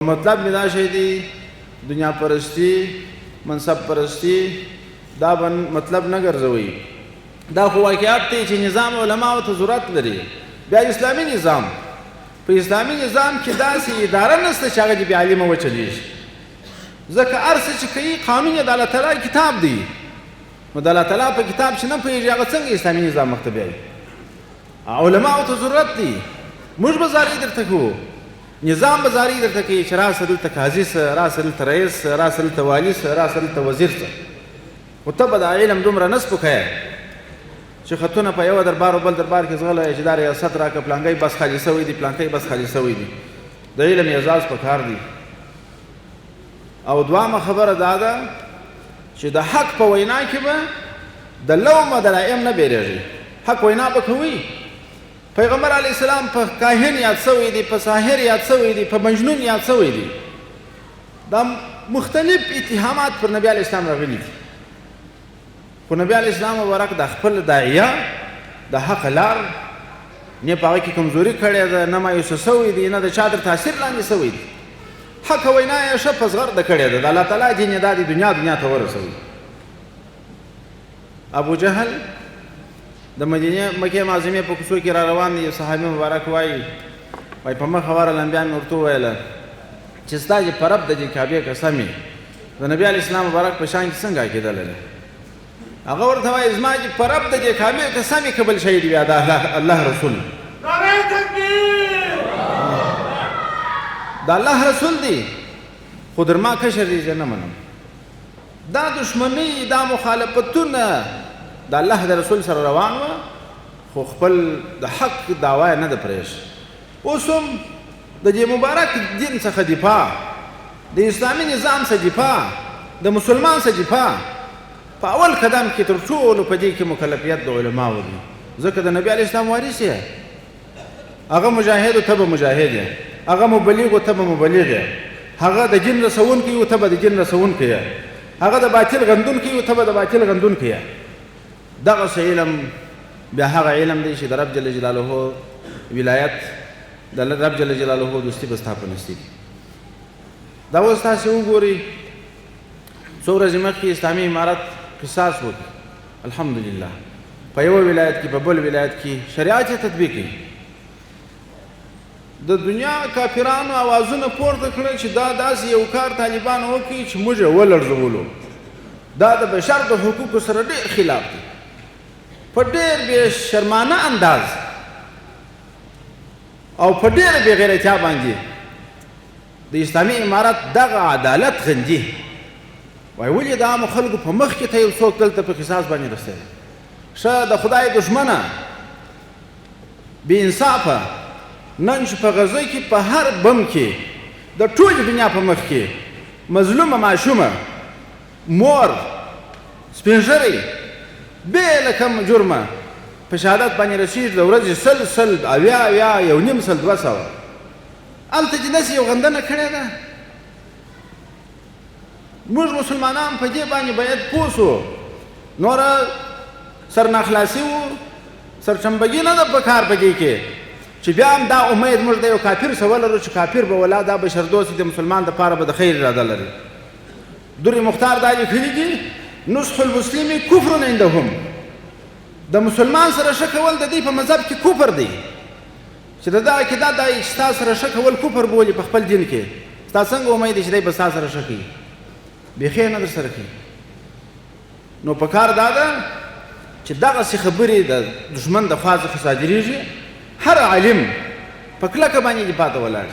مطلب مې دا شی دی، دنیا پرستی، منصب پرستی، دا به مطلب نه ګرځوئ. دا خو واقعیت دی چې نظام علماو ته ضرورت لري. بیا اسلامي نظام، په اسلامي نظام کې داسې اداره نشته چې هغه دې بې عالمه وچلېږي، ځکه هر څه چې کوي قانون یې د الله تعالی کتاب دی. نو د الله تعالی په کتاب چې نه پوهېږي هغه څنګه اسلامي نظام مخته بیایي؟ علماو ته ضرورت دی. موږ به زارۍ درته کوو، نظام به زارۍ درته کوي چې راسه دلته قاضي سه، راسه دلته رئیس سه، راسه دلته والي سه، راسه دلته وزیر سه. خو ته به دا علم دومره نه سپکوې چې خطونه په یوه دربار او بل دربار کې ځغلوې چې دا ریاست راکړه، پلانکی بس خالي سوی دی، پلانکی بس خالي سوی دی. د علم اعزاز په کار دی. او دوامه خبره دا ده چې د حق په وینا کې به د لومه دلائم نه بیریږي، حق وینا به کوي. پیغمبر علیه السلام په کاهن یاد سوی دی، په ساحر یاد سوی دی، په مجنون یاد سوی دی. دا مختلف اتهامات پر نبی علیه السلام راغلي دي، خو نبی علیه السلام مبارک د خپل داعیه د حق لار نه په هغه کې کمزوري کړې ده، نه مایوسه سوی دی، نه د چا تر تاثیر لاندې سوی دی. حق وینا یې ښه په زغرده کړې ده، د الله تعالی دین یې دا د دنیا دنیا ته ورسوي. ابو جهل د مدینې مکې معظمې په کوڅو کې را روان دی. یو صحابي مبارک وایي، وایي په مخه ورغلم، بیا مې ورته وویله چې ستا چې په رب د دې کعبې قسم یې، د نبي علیه السلام مبارک په شان کې څنګه عقیده لرې؟ هغه ورته وایي زما چې په رب د دې کعبې قسم یې، که بل شی دی بیا د الله رسول، د الله رسول دی، خو در ما کشر دی، زه نه منم. دا دښمنۍ، دا مخالفتونه د الله د رسول سره روان وه، خو خپل د حق دعوا یې نه ده پرېښې. اوس هم د دې مبارک دین څخه دفاع، د اسلامي نظام څخه دفاع، د مسلمان څخه دفاع په اول قدم کې تر ټولو په دې کې مکلفیت د علماو دی، ځکه د نبي علیه السلام وارث یې. هغه مجاهد و، ته به مجاهد یې، هغه مبلغ و، ته به مبلغ یې، هغه د دین رسوونکی و، ته به د دین رسوونکی یې، هغه د باطل غندونکی و، ته به د باطل غندونکی یې. دغسې علم بیا هغه علم دی چې د رب جل جلاله ولایت، د رب جل جلاله دوستي به ستا په نصیب. دا اوس تاسې وګورئ، څو ورځې مخکې اسلامي امارت قصاص وکړي، الحمدلله، په یوه ولایت کې، په بل ولایت کې شریعت یې تطبیق کړي. د دنیا کافرانو اوازونه پورته کړل چې دا داسې یو کار طالبانو وکړي چې موږ یې ولړزولو. دا د بشر د حقوقو سره ډېر خلاف دی، په ډېر بې شرمانه انداز او په ډېره بې غیرتیا باندې د اسلامي امارت دغه عدالت غندي. وایي ولې د عامو خلکو په مخ کې ته یو څوک دلته په قصاص باندې رسوي؟ ښه د خدای دښمنه، بې انصافه، نن چې په غزه کې په هر بم کې د ټولې دنیا په مخ کې مظلومه ماشومه، مور، سپین ږیری بې له کوم جرمه په شهادت باندې رسېږي، د ورځې سل سل، اویا اویا، یو نیم سل، 200، هلته چې داسې یو غندنه کړې ده. موږ مسلمانان په دې باندې باید پوه شو، نوره سرناخلاصي و سرچمبګي نه ده په کار په دې کې چې بیا هم دا امید موږ د یو کافر سره ولرو چې کافر به ولا دا بشردوست د مسلمان دپاره به د خیر اراده لري. در مختار دا لیکلي دي، نصح المسلم کفر عندهم، د مسلمان سره ښه کول د دوی په مذهب کې کفر دی، چې د ده عقیده دا چې ستا سره ښه کول کفر بولي په خپل دین کې، ستا څنګه امید دی چې دی به ستا سره ښه کوي؟ بیخي نه در سره کوي. نو په کار دا ده چې دغسې خبرې د دښمن د خوا څخه صادرېږي، هر عالم په کلکه باندې دفاع ته ولاړ.